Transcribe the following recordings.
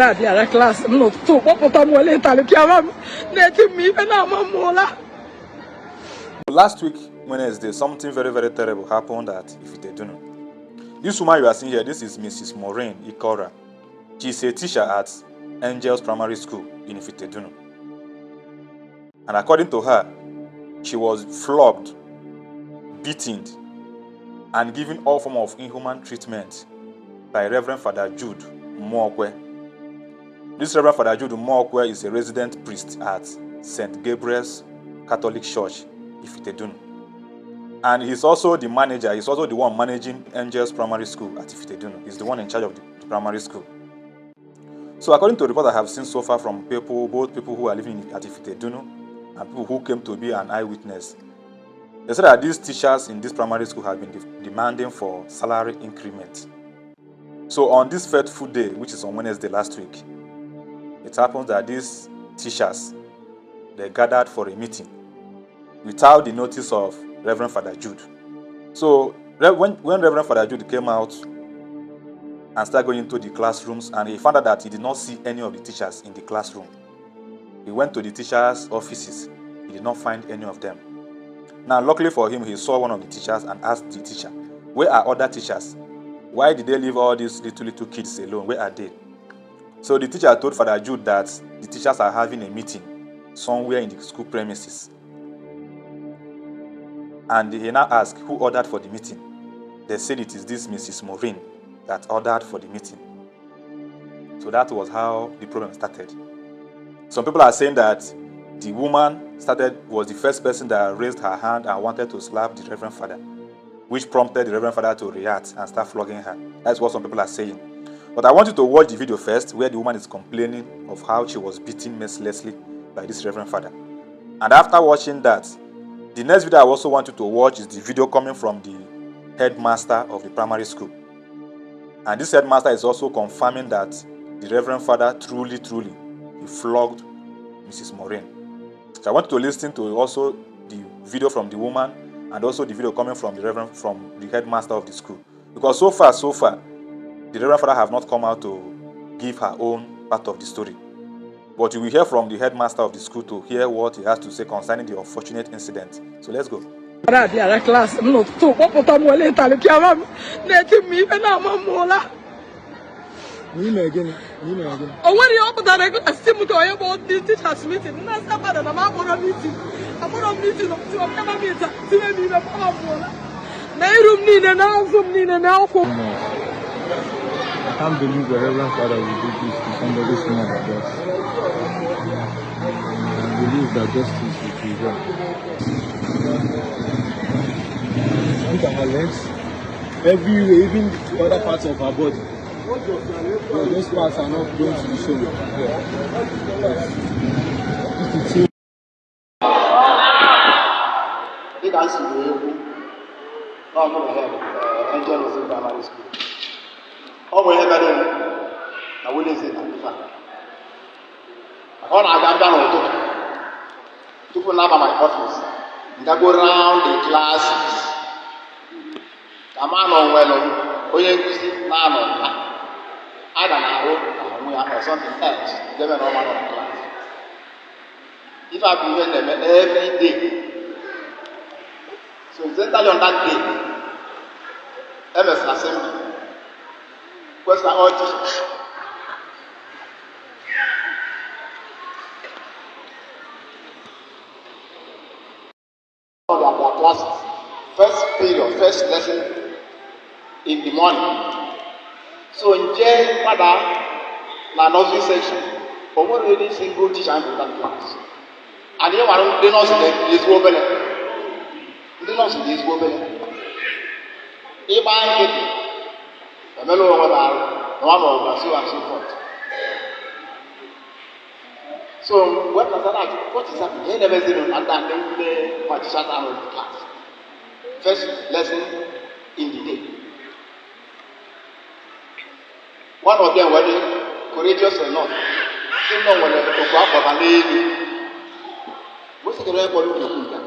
Bịara klaasị m n'ụtụtụ kpọpụta m were ịtalị pịawa m na-eti m ife na-ama m ụla. Last week, Wednesday, something very, very terrible happened at Ifitedunu. This woman you are seeing here, this is Mrs. Maureen Ikora. She's a teacher at Angels Primary School in Ifitedunu. And according to her, she was flogged, beaten, and given all form of inhuman treatment by Reverend Father Jude Mokwe. This Reverend Father Jude Mokwe is a resident priest at St. Gabriel's Catholic Church, Ifitedunu. And he's also the manager, he's also the one managing Angels Primary School at Ifitedunu. He's the one in charge of the primary school. So according to the report I have seen so far from people, both people who are living at Ifitedunu and people who came to be an eyewitness, they said that these teachers in this primary school have been demanding for salary increment. So on this fateful day, which is on Wednesday last week, it happens that these teachers, they gathered for a meeting without the notice of Reverend Father Jude. So when Reverend Father Jude came out and started going into the classrooms, and he found out that he did not see any of the teachers in the classroom. He went to the teachers' offices. He did not find any of them. Now, luckily for him, he saw one of the teachers and asked the teacher, where are other teachers? Why did they leave all these little kids alone? Where are they? So the teacher told Father Jude that the teachers are having a meeting somewhere in the school premises. And he now asked who ordered for the meeting. They said it is this Mrs. Maureen that ordered for the meeting. So that was how the problem started. Some people are saying that the woman was the first person that raised her hand and wanted to slap the Reverend Father, which prompted the Reverend Father to react and start flogging her. That's what some people are saying. But I want you to watch the video first, where the woman is complaining of how she was beaten mercilessly by this Reverend Father. And after watching that, the next video I also want you to watch is the video coming from the headmaster of the primary school. And this headmaster is also confirming that the Reverend Father truly, truly, he flogged Mrs. Maureen. So I want you to listen to also the video from the woman and also the video coming from the Reverend, from the headmaster of the school. Because so far, the Reverend Father have not come out to give her own part of the story. But you will hear from the headmaster of the school to hear what he has to say concerning the unfortunate incident. So let's go. Bịara klaasị m n'ụtụtụ kpọpụta m were ịtalị pịawa m na-eti m ife na-ama m ụla. O nwere ihe ọ pụtara klaasị m ka onye kpọọ ndị teachers meeting na-asa fada na m akpọrọ meeting akpọrọ m meeting tinye m ife kpọọ m ụla na iru m niile na azụ m niile na ụkwụ. I can't believe the Reverend Father will do this to somebody's mother, but I believe that justice will prevail. Look at her legs, everywhere, even to other parts of her body. But those parts are not going to be shown here. This is Dịka m si wee kwu n'ọmụrụ head Angel Nursery Primary School, ọ bụ ihe mere na Wednesday na ife a maka ọ na-aga mbịa n'ụtụtụ tupu na-aba my office ngago round the classes ka ma nọ nwere onye nkụzi na-anọ ya ada na-arụ na onwe ya or something else jebe na ọma nọ na class. Ife a bụ ihe na-eme every day. So incidentally on that day, MS assembly, question all teachers. All their classes, first period, first lesson in the morning. So nje padà na nursery section, o nwere any single teacher in that class. And ihe nwere ndị nọọsụ dị ezigbo obere. Ndị nọọsụ dị ezigbo obere. Ịgba nkịtị emela onwe m arụ na nwa ma ọ bụ so and so forth. So when I started, what is happening? Ihe na-emeziri na ndị ndị ma teachers are in the class. First lesson in the day. One of them were courageous enough. Sị na o nwere okwu akpọba n'elu. Mgbe o onye kpọrọ ụlọ okwu nke a,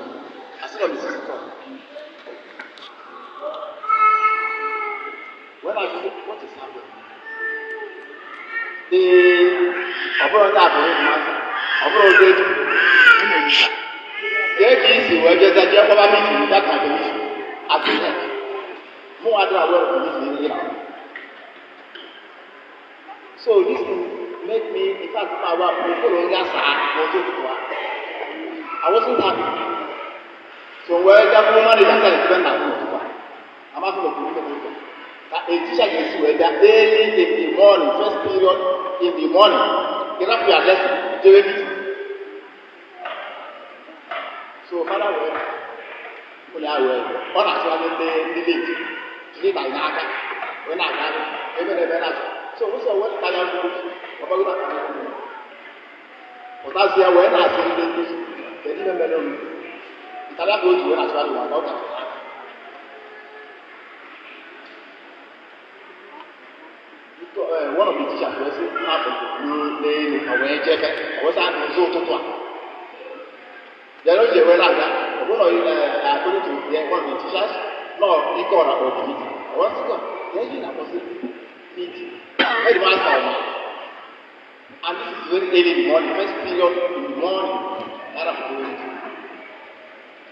asị na Mrs. Ikora. When I visit, what is happening? Dị ọ bụrụ ndị abụrụ headmaster, ọ bụrụ oge kee ka isi wee jeze jee kpọba meeting without my permission as a head. Mụ adịghị aware of the meeting here. So this thing make me, in fact, ma wa mo follow nga saa n'ụzọ ụtụtụ a. I wasn't happy. So wee gakwuru manager sị ebe nna m n'ụtụtụ a. Amasị m okwuru ife n'ụtụtụ. Ka a teacher ga-esi wee bịa early in the morning, first period in the morning, get up your lesson, jewe meeting. So father wee ụlọ ya wee ọ na-asụgharị ndị ndị late jiri ịtarị n'aka wee na-aga ebe na ebe na-asụ. So ụsọ wee tara ya mkpu ọbọgị na pụtazi ya wee na-asị ndị nkụzi, kedu ihe mere unu? Ịtarị aka o ji wee na-asụgharị ụwa na ọ ga n'aka. One of the teachers wee sị hapụ n'elu ma wee jebe ọ wee sị n'ụzọ ụtụtụ a. Then o ji ewe na-aga ọ bụrụ na according to the one of the teachers nọ ike ọra or the meeting. Ọ wee sị ka ihe na-akpọsị meeting. Headmaster ọma. And this is very early in the morning, first period in the morning. Nara for the meeting.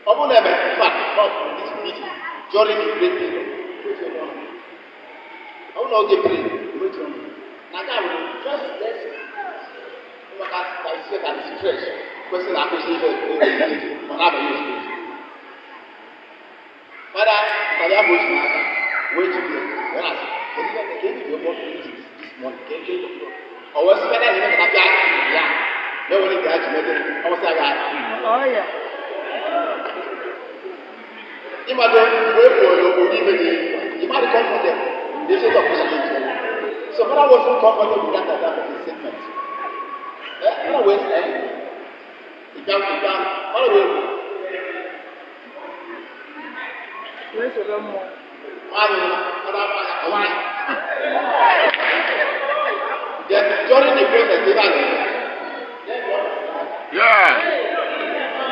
Ọ bụrụ na eme in fact not this meeting during the break period. Ọ bụrụ na oge break, wetu ọnụ. Na nke a bụ first lesson. Maka ka isi ka isi fresh kwesịrị akwụsị ife ọ na-abanye ozugbo. Fada tàbí àbò oṣù n'aka wee jide wee na-asị kedu ihe ka ebi ji ụgbọ meeting this morning ka eke ọ wee sị fada na ime ka bịa ya na ewere nke ya ji mede ọ wụsị aga ịmado mgbe e kwuru ụdị ife dị ịmadụ comfortable the state of pressure dey. So father wasn't comfortable with that type of a statement. Father wee sị ịbịa ịbịa father wee Wee soro mmụọ. Nwanyị nwanyị. Then during the process, ebe a na-eme.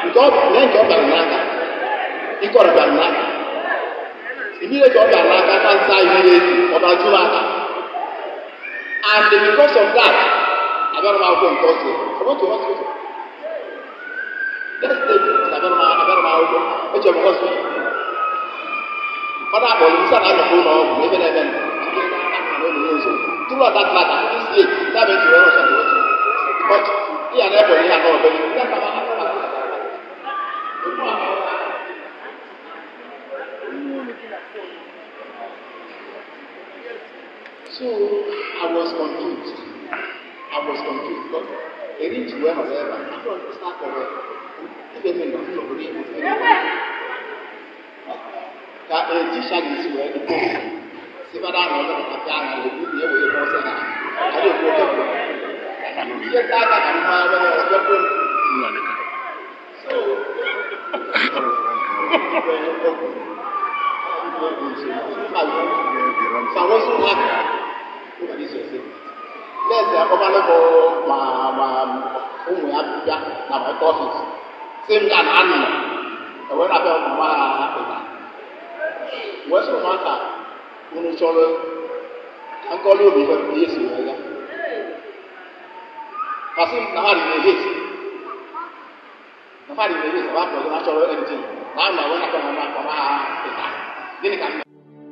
Nke ọ lee nke ọ bịara n'aka, ike ọra bịara n'aka. Immediately ọ bịara n'aka, aka nsa mmiri ezi, ọ bịara jụrụ aka. And because of that, abịara m akwụkwọ nke ọzọ. I went to hospital. Next day, abịara m akwụkwọ, ejere m hospital. Fada akpọrọ m sị na anọkọ ụlọ ọgwụ ebe na-eme na throughout that night, I couldn't sleep. That meant to rush and watch. But ihe a na-ebe ihe anọ ọbẹ. That time, I So I was confused. I was confused because eri ji wee nọrọ ebe a. Afọ start of it. Ibe m nọ n'obodo Igbo. Ka a teacher ga-esi wee dị bold. Si fada na ọbịa na pịa na ekwu na ewe ebe ọsọ na adị ekwu oke kwuru. Ihe ndị aka ka mma ebe na ọbịa kwuru. So So I wasn't happy over this statement. Let's say ọbalị bụ ma ma ụmụ ya bịa na my office. Sị m ya na anọ. Ewee na-abịa mama ha ịta. Wee sị ụmụaka unu chọrọ ka nkọlụ obi ife ihe si wee gaa. Kasị m na ha dị na-eheti. Na ha dị na-eheti na ha pụrụ na chọrọ anything. Na anọ wee na-abịa mama mama ha ịta. Gịnị ka m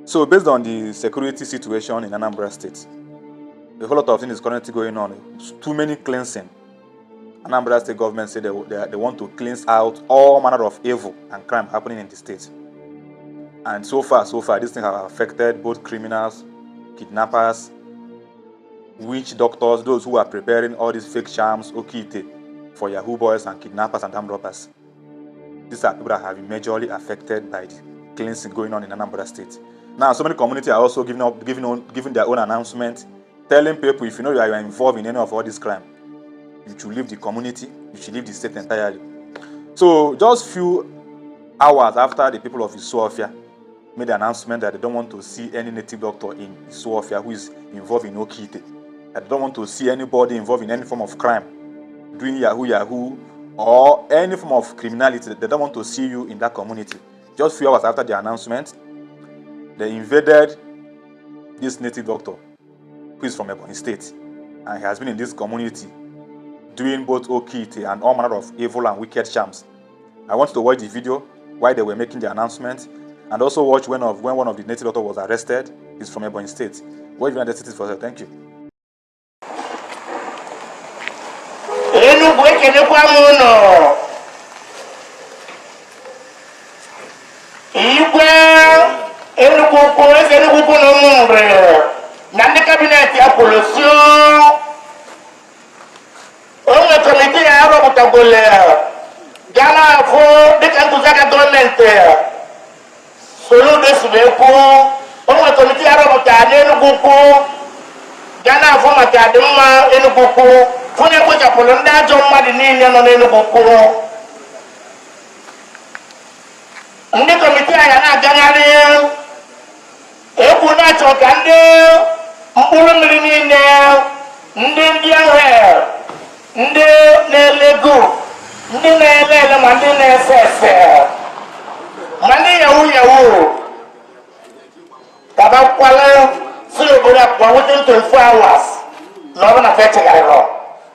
So, based on the security situation in Anambra State, a whole lot of things is currently going on. Too many cleansing. Anambra State government say they want to cleanse out all manner of evil and crime happening in the state. And so far, these things have affected both criminals, kidnappers, witch doctors, those who are preparing all these fake charms, okite, for Yahoo boys and kidnappers and armed robbers. These are people that have been majorly affected by the cleansing going on in Anambra State. Now, so many communities are also giving their own announcement, telling people if you know you are involved in any of all this crime, you should leave the community, you should leave the state entirely. So, just few hours after the people of Isuofia made the announcement that they don't want to see any native doctor in Isuofia who is involved in Okite, that they don't want to see anybody involved in any form of crime, doing Yahoo Yahoo or any form of criminality, they don't want to see you in that community. Just few hours after the announcement, they invaded this native doctor who is from Ebonyi State, And he has been in this community doing both Okeite and all manner of evil and wicked charms. I want you to watch the video while they were making the announcement, and also watch when one of the native doctor was arrested. He's from Ebonyi State. Watch the it for Thank you. Enugwu, ekenekwa m ụnụ. Igwe Enugwu Ukwu, eze Enugwu Ukwu na Ụmụnri na ndị cabinet ya kwuru si onwe committee ya arọpụtagole ga na-afụ dịka ntụziaka gọọmenti Soludo si wee kwuo. Onwe committee arọpụtara n'Enugwu Ukwu ga na-afụ maka adịmma Enugwu Ukwu, fụ na ekpochapụrụ ndị ajọ mmadụ niile nọ n'Enugwu Ukwu. Ndị committee a ya na-agagharị ekwu na-achọ ka ndị mkpụrụ mmiri niile, ndị Indian hair, ndị na-ele ego, ndị na-ele ele, ma ndị na-ese ese, ma ndị yahoo yahoo, kabakwala si n'obodo a pụọ within 24 hours. Na ọ bụ na fechegharịrọ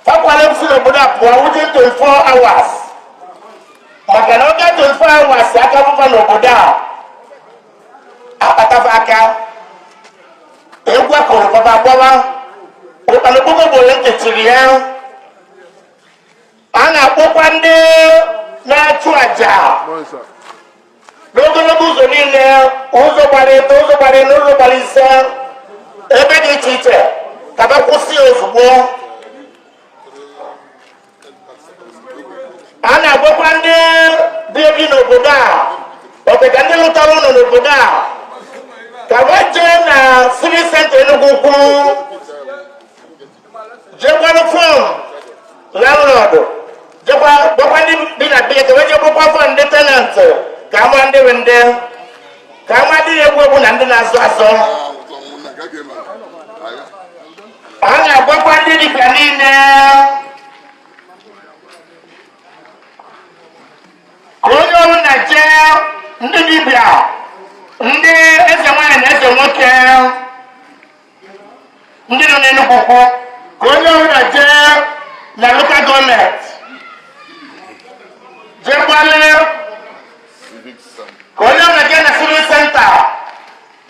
fakwala si n'obodo a pụọ within 24 hours, maka na oge 24 hours aka bụfa n'obodo a akpatafa aka egwu akụrụ papa agbawa ụkpana okpoko gboro ntị chiri ya. A na-akpọkwa ndị na-achụ àjà n'ogologo ụzọ niile, ụzọ gbara eto, ụzọ gbara eno, ụzọ gbara ise, ebe dị iche iche, ka ba kwụsị ozugbo. A na-agwakwa ndị dị ebi n'obodo a, ọkacha ndị lụtara ụlọ n'obodo a, ka ha jee na civic center Enugu Ukwu jee gbalụ form landlord, jekwa gwakwa ndị bi na bie ka jee gbakwa form ndị tenant, ka ama ndị bụ ndị, ka ama ndị na-egwu egwu na ndị na-azụ azụ. A na-agwakwa ndị dibịa niile ka onye ọbụla jee, ndị dibịa, ndị eze nwaanyị na eze nwoke, ndị nọ n'Enugwu Ukwu, ka onye ọbụla jee na local government jee gbalị, ka onye ọbụla jee na civic center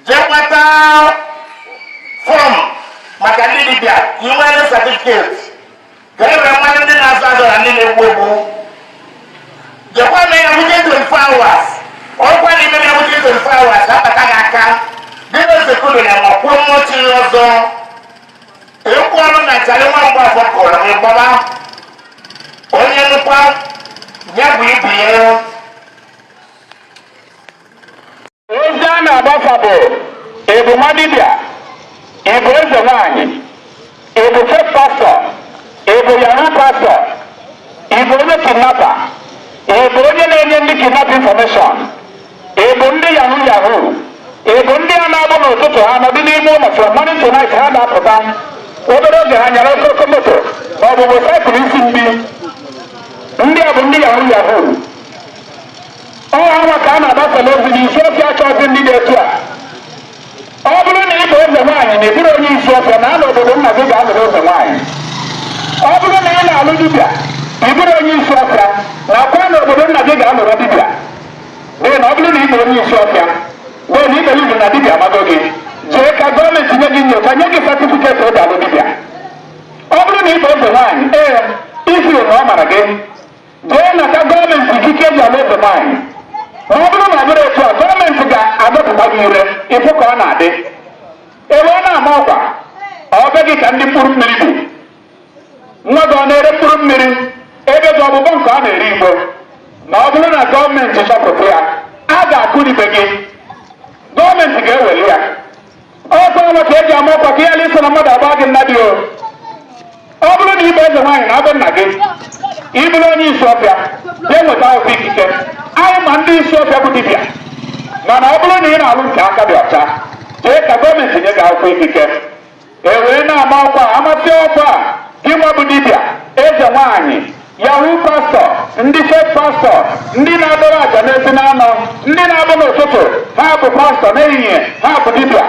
jee gbata form maka ndị dibịa, ka ị nwere certificate, ka e were mmadụ ndị na-azụ azụ na ndị na-egbu egbu. Jekwa mee ya within 24 hours. Ọkwa n'ime ya within 24 hours, akpata gị aka dịbe sekundo na ma kwuo mmụọ ọzọ ekwu ọrụ na nchara nwa mgbe afọ kụrụ gị gbaba onye nụkwa ya bụ ibu ya. Ozi a na-agbasa bụ: ịbụ nwa dibịa, ịbụ eze nwanyị, ịbụ fake pastor, ịbụ yahoo pastor, ịbụ onye kidnapper, ịbụ onye na-enye ndị kidnap information, ịbụ ndị yahoo yahoo, ịbụ ndị a na-abụ n'ụtụtụ ha nọdụ n'ime ụlọ from morning to night, ha na-apụta obere oge ha nyara okoko moto ma ọ bụ motorcycle isi mgbi, ndị a bụ ndị yahoo yahoo. Ọ ha nwa ka a na-agbasa n'ozi n'isi ọfịa achọzi ndị dị etu a. Ọ bụrụ na ị bụ eze nwaanyị na ị bụrụ onye isi ọfịa na anọ obodo nna gị ga-alụrụ eze nwaanyị. Ọ bụrụ na ị na-alụ dibịa, ị bụrụ onye isi ọfịa na akwa na obodo nna gị ga-alụrụ dibịa, n'ihi na ọ bụrụ na ị bụ onye isi ọfịa wee na ibelivu na dibịa amago gị, jee ka gọọmenti nye gị nyocha, nye gị certificate eji alụ dibịa. Ọ bụrụ na ị bụ eze nwaanyị, ee, ifuru na ọ mara gị, jee nata gọọmenti ikike eji alụ eze nwaanyị. Ma ọ bụrụ na ọ bụrụ etu a, gọọmenti ga-adọpụta gị ire ịfụ ka ọ na-adị ebe ọ na-ama ọkwa. Ọ be gị ka ndị mkpụrụ mmiri bi, nwa gị ọ na-ere mkpụrụ mmiri, ebe gị ọbụbọ nke ọ na-eri igbo. Ma ọ bụrụ na gọọmenti chọpụta ya, a ga-akụribe gị, gọọmenti ga-eweli ya ọkwa nwa ka eji ama ọkwa ka ihe iso na mmadụ agba gị nnadị o. Ọ bụrụ na ịbụ eze nwaanyị na abụ nna gị, ị bụrụ onye isi ọfịa, jee nweta akwụkwọ ikike. Anyị ma ndị isi ọfịa bụ dibịa, mana ọ bụrụ na ị na-alụ nke aka dị ọcha, jee ka gọọmenti nye gị akwụkwọ ikike. E wee na-ama ọkwa, amasị ọkwa a, gị nwa bụ dibịa, eze nwaanyị, yahoo pastor, ndị fake pastor, ndị na-adọrọ àjà n'ezi na-anọ, ndị na-abụ n'ụtụtụ ha bụ pastor, n'ehihie ha bụ dibịa,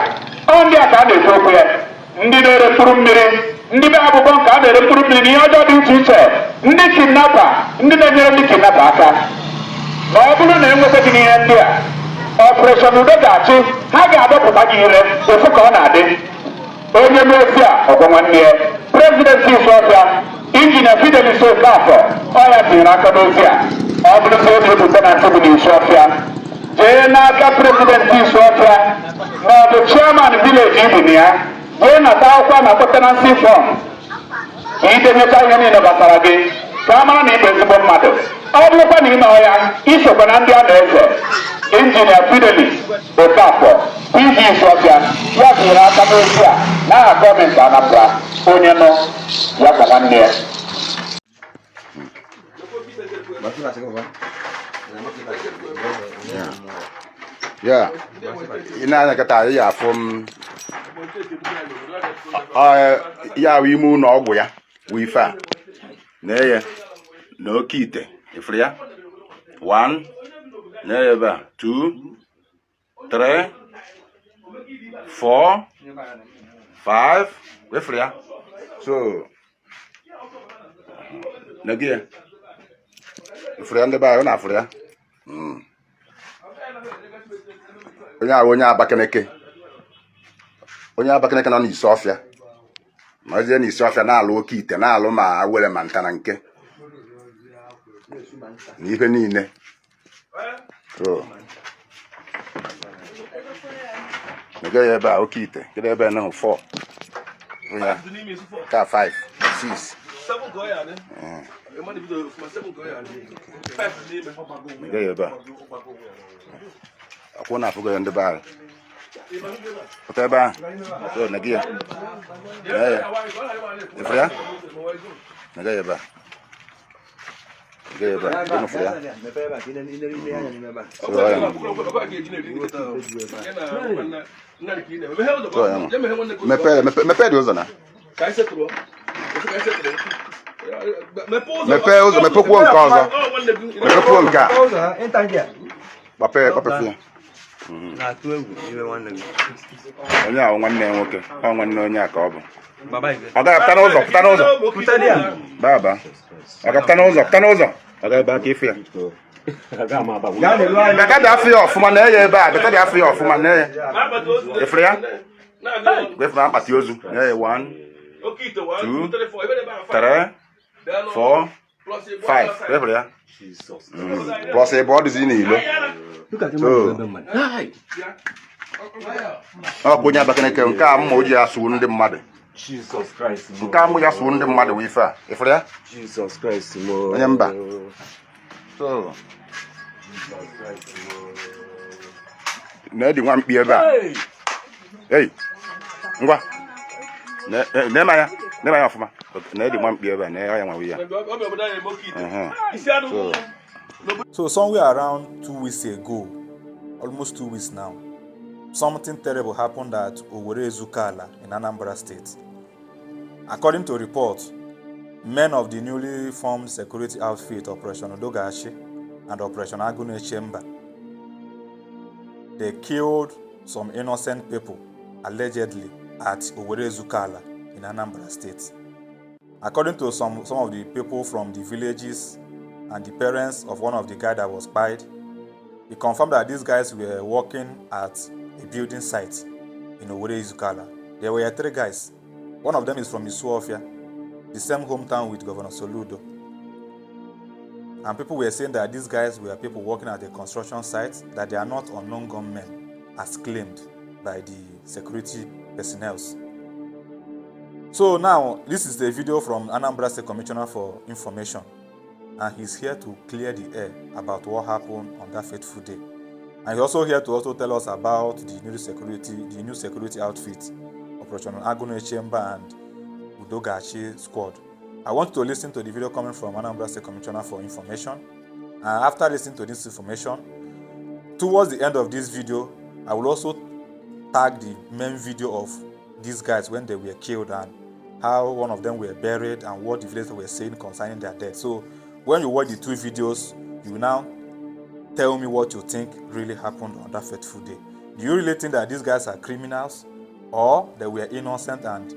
ọ ndị a ka a na-ekwu okwu ya. Ndị na-ere mkpụrụ mmiri, ndị Ndị be ha bụ bunker a na-ere mkpụrụ mmiri na ihe ọjọọ dị iche iche, ndị kidnapper, ndị na-enyere ndị kidnapper aka. Ma ọ bụrụ na enweta gị n'ihe ndị a, Operation Udo Ga-achị, ha ga-adọpụta gị ire ofu ka ọ na-adị. Onye n'ozi a ọgwa nwanne ya, President Isuọfịa, Injinia Fidelis Okafọ, ọ ya tinyere aka n'ozi a. Ọ bụrụ na obi ebute na ntụ bụ n'Isuọfịa, jee n'aka President Isuọfịa ma ọ bụ chairman village ibu na ya, jee nata akwụkwọ na akpọ tenancy form ka idenyeta ihe niile gbasara gị, ka a mara na ị bụ ezigbo mmadụ. Ọ bụrụkwa na ime ọya, isokwa na ndị a na-eze. Injinia Fidelis Okafọ, PG Isuọfịa, ya tinyere aka n'ozi a n'aha gọọmenti Anambra. Onye nụ ya gwa nwanne ya. Ya ị na-anya kịta, ị ya afụ m ya wụ ime ụlọ ọgwụ ya wụ ife a na-eye na oke ite ifuru ya 1 na-eye ebe a 2 3 4 5 ifuru ya. So na gị ya ifuru ya, ndị be anyị na-afụrụ ya. Onye ahụ onye Abakaliki, onye Abakaliki nọ n'Isuọfịa, ma ezie n'Isuọfịa na-alụ oke ite, na-alụ ma awere ma nta na nke na ihe niile. So mege ya ebe a oke ite kedu ebe nọ 4 ya ka 5 6 mege ya ebe a akwụ na afụgo ya ndị be anyị pụta ebe ahụ. So na gị ya ya ifuru ya, mege ya ebe a, mege ya ebe a ịnụ furu ya. So ya so ya mepee mepee dị ụzọ na mepee ụzọ, mepekwuo nke ọzọ, mepekwuo nke a, kpapee kpapee ya. Onye ahụ nwanne ya nwoke, ọ nwanne onye a ka ọ bụ. Ọ ga-apụta n'ụzọ, pụta n'ụzọ, baba. Ọ ga-apụta n'ụzọ, pụta n'ụzọ. Ọ ga-ebe aka ịfụ ya. Bịa dị afọ ya ọfụma na eye ebe a, bịa dị afọ ya ọfụma na eye. Ịfụrụ ya? Ịfụrụ akpati ozu na eye 1 2 3 4 5. Ịfụrụ ya? Plus ebe ọ dịzi n'ilo. Ọ bụ onye Abakaliki nke a mma o ji asụ ndị mmadụ. Nke a mụ ya sụrụ ndị mmadụ wụ ife a. Ịfụrụ ya? Onye mba. Na-edi nwa mkpi ebe a. Ei, ngwa. Na-eme anya, na-eme anya ọfụma. Na-edi nwa mkpi ebe a, na ya nwa ya. So somewhere around 2 weeks ago, almost 2 weeks now, something terrible happened at Owerre Ezukala in Anambra State. According to reports, men of the newly formed security outfit Operation Udo Ga-Achi and Operation Agunechemba, they killed some innocent people allegedly at Owerre Ezukala in Anambra State. According to some of the people from the villages and the parents of one of the guys that was spied, he confirmed that these guys were working at a building site in Owerre Ezukala. There were 3 guys. One of them is from Isuofia, the same hometown with Governor Soludo. And people were saying that these guys were people working at a construction site, that they are not unknown gunmen, as claimed by the security personnel. So now, this is the video from Anambra State Commissioner for Information, and he's here to clear the air about what happened on that fateful day. And he's also here to also tell us about the new security outfit, Operation Agunechemba and Udo Ga-Achi squad. I want to listen to the video coming from Anambra State Commissioner for Information. And after listening to this information, towards the end of this video, I will also tag the main video of these guys when they were killed and how one of them were buried and what the villagers were saying concerning their death. So when you watch the 2 videos, you will now tell me what you think really happened on that fateful day. Do you really think that these guys are criminals, or they were innocent and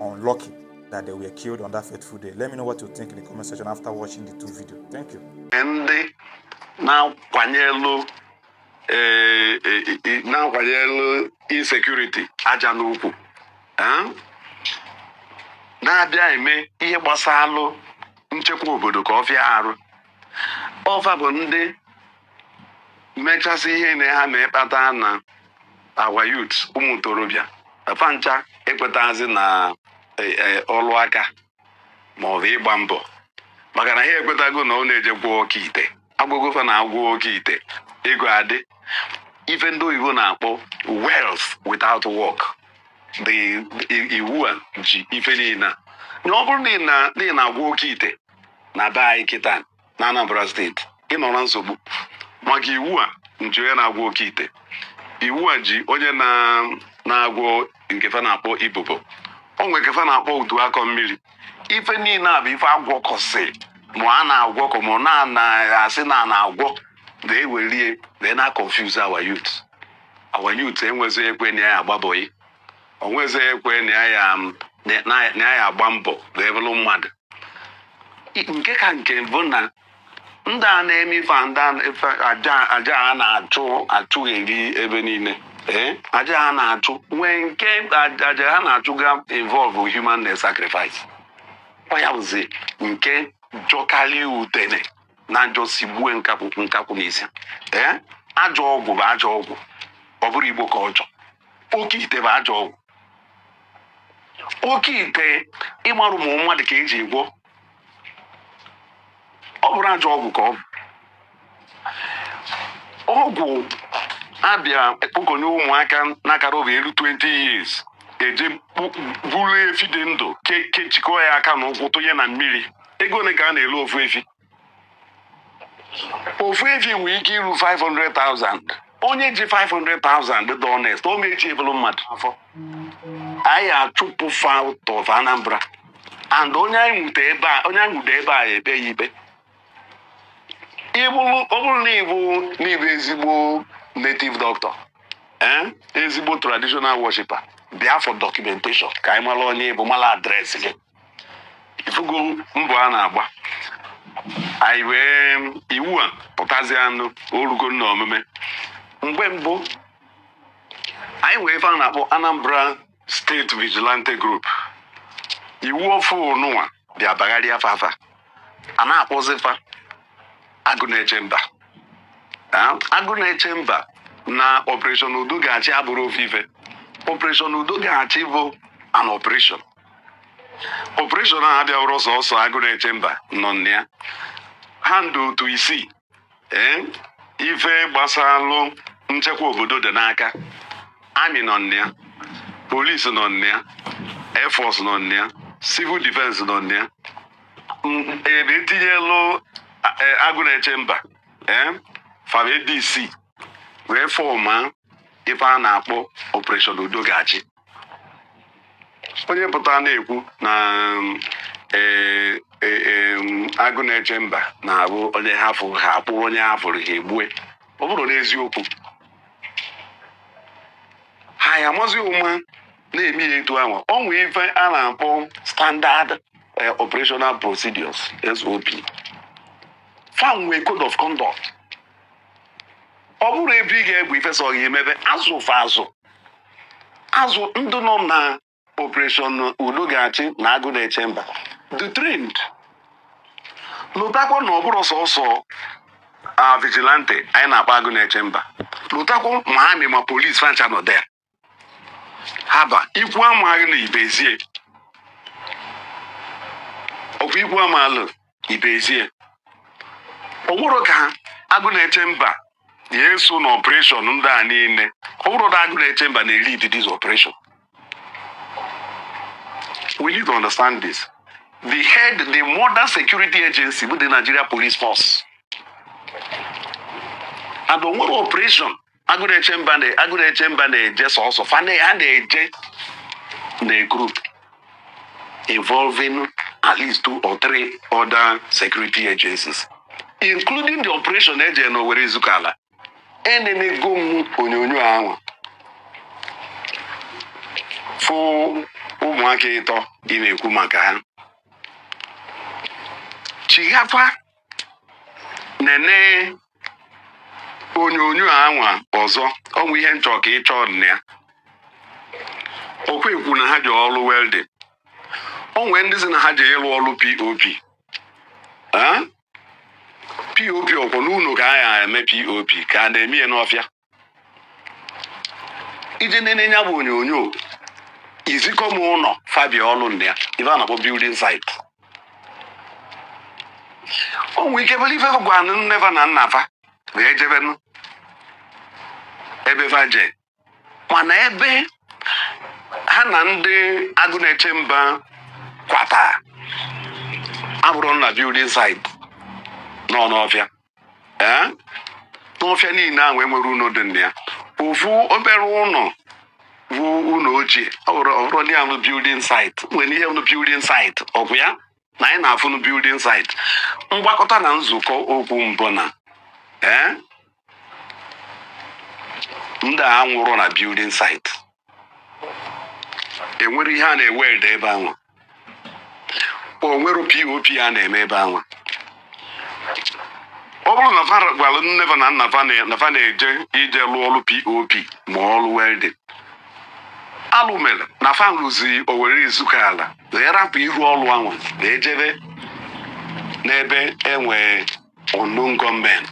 unlucky that they were killed on that fateful day. Let me know what you think in the comment section after watching the two videos. Thank you. Ndị na-akwanyelu na-akwanyelu insecurity aja n'ukwu, eh? Na-abịa eme ihe gbasalụ nchekwa obodo ka ọ fịa arụ ọfa bụ ndị mechasị ihe na ha ma ịkpata na our youth, ụmụ ntorobịa afa ncha ekwetazi na ọlụ aka ma ọ bụ ịgba mbọ, maka na ha ekwetago na ọ na-eje gwọọ oke ite. Agwụgofa na agwọ oke ite, ego adị. Ife ndị oyibo na-akpọ wealth without work, the iwu a ji ife niile a. Na ọ bụrụ na ị na-agwọ oke ite na be anyị kịta na Anambra Steeti, ị nọ na nsogbu, maka iwu a nji onye na-agwọ oke ite, iwu a ji onye na-agwọ nke fa na-akpọ ibubo, o nwere nke fa na-akpọ udu akọ mmiri. Ife niile a bụ ife agwọkọsị, ma a na-agwọkọ ma na na-asị na a na-agwọ, na-ewerie wee na confuse our youth. Our youth enwezi ekwe na ya agbabọghị, onwezi ekwe na ya agba mbọ wee bụrụ mmadụ. Nke ka nke bụ na ndị a na-eme ife a, ndị a ife aja a na-achụ achụgheri ebe niile, ee, aja ha na-achụ nwee nke aja ha na-achụ ga involve human sacrifice. Ọ ya bụzi nke jọkarịa udene na njọ sigbue nkakwụ nkakwụ n'isi. Ee, ajọ ọgwụ bụ ajọ ọgwụ. Ọ bụrụ Igbo ka ọjọọ, oke ite bụ ajọ ọgwụ. Oke ite ịmarụ ụmụ mmadụ ka eji gwọ, ọ bụrụ ajọ ọgwụ ka ọ bụ ọgwụ abịa ekpokọnye ụmụaka n'akara obi elu 20 years, eje buru efi dị ndụ, kechikọọ ya aka na ụkwụ, tụnye na mmiri. Ego ole ka a na-elu ofu efi? Ofu efi nwere ike iru 500,000. Onye ji 500,000 dị honest, o mechi ebulu mmadụ afọ. Anyị achụpụ fa out of Anambra, and onye anyị nwute ebe a, onye anyị nwude ebe a, ekpe ya ikpe. Ịbụrụ, ọ bụrụ na ịbụ ezigbo native doctor, eh? Ezigbo traditional worshiper, bịa for documentation ka anyị mara onye ịbụ, mara address gị. Ifugo mbọ a na-agba anyị wee iwu a pụtazie anụ orugo na omume. Mgbe mbụ anyị wee ife a na-akpọ Anambra State Vigilante Group. Iwu ofu nụnwa bịa bagharịa afa afa a na-akpọzi fa Agụ Na-eche Mba. Ah, Agụ Na-eche Mba na Operation Udo Ga-achị abụrụ ofu ife. Operation Udo Ga-achị bụ an operation. Operation a abịawụrụ sọsọ Agụ Na-eche Mba nọ na ya. Ha ndụ otu isii, ee, ife gbasalụ nchekwa obodo dị n'aka. Army nọ na ya, police nọ na ya, air force nọ na ya, civil defense nọ na ya. Ebe etinyelụ Agụ Na-eche Mba, ee, fara dc wee form ife a na-akpọ Operation Udo Ga-achị. Onye pụta na-ekwu na ee, Agụ Na-eche Mba na-abụ onye ha fụrụ ha akpụrụ, onye ha fụrụ ha egbue, ọ bụrụ n'eziokwu, ha ya amazi ụma na-eme ya etu ahụ. Ọ nwee ife a na-akpọ standard operational procedures, SOP. Fa nwee code of conduct. Ọ bụrụ ebe ị ga-egbu ife sọ gị emebe azụ fa azụ azụ. Ndị nọ na Operation Udo Ga-achị na Agụ Na-eche Mba the trend lụtakwa na ọ bụrụ sọsọ a vigilante anyị na-akpọ Agụ Na-eche Mba, lụtakwa ma army ma police fancha nọ there. Haba ikwu amaghị na ibezie ọkwa ikwu amalụ ibezie. Ọ bụrụ ka Agụ Na-eche Mba ya eso na operation ndị a niile, ọ bụrụ na Agụ Na-eche Mba na-lead this operation, we need to understand this. The head, the modern security agency bụ the Nigeria Police Force, and o nwere operation Agụ Na-eche Mba na-eje sọsọ fa ha na-eje na group involving at least two or three other security agencies, including the operation eje na Owerri Ezukala. Enenego m onyonyo ahụ fụ. Ụmụaka ịtọ ị na-ekwu maka ha, chighakwa nene onyonyo anwa ọzọ. Ọ bụ ihe nchọ ka ị chọọ na ya. Okwu ekwu na ha ji ọrụ welding. O nwee ndị sị na ha ji ịrụ ọrụ POP. Ah? POP ọkwọ n'ụlọ ka a ya eme POP ka a na-eme ya n'ọfịa. Ije nene ya bụ onyonyo, izikọ m ụlọ fabia ọlụ na ya, ife a na-akpọ building site. O nwee ike bụrụ ife gwa nne fa na nna fa wee jebenụ ebe fa je, mana ebe ha na ndị agụ na-eche mba kwata abụrụ na building site nọ n'ọfịa. Ee, n'ọfịa niile ahụ enwere ụlọ dị na ya. Ofu obere ụlọ bụ ụlọ ochie. Ọ bụrụ ndị ahụ building site nwere ihe bụ building site ọkwụ ya na anyị na-afụ building site. Mgbakọta na nzukọ okwu mbụ na ee, ndị a nwụrụ na building site, enwere ihe a na-ewelde ebe ahụ? O nwere POP a na-eme ebe ahụ? Ọ bụrụ na fa gwara nne fa na nna fa na fa na-eje ije lụọ ọrụ POP ma ọrụ welding, alụ mere na fa rụzi Owerri Izuka ala wee rapụ iru ọrụ ahụ wee jebe n'ebe enwee unknown gunmen.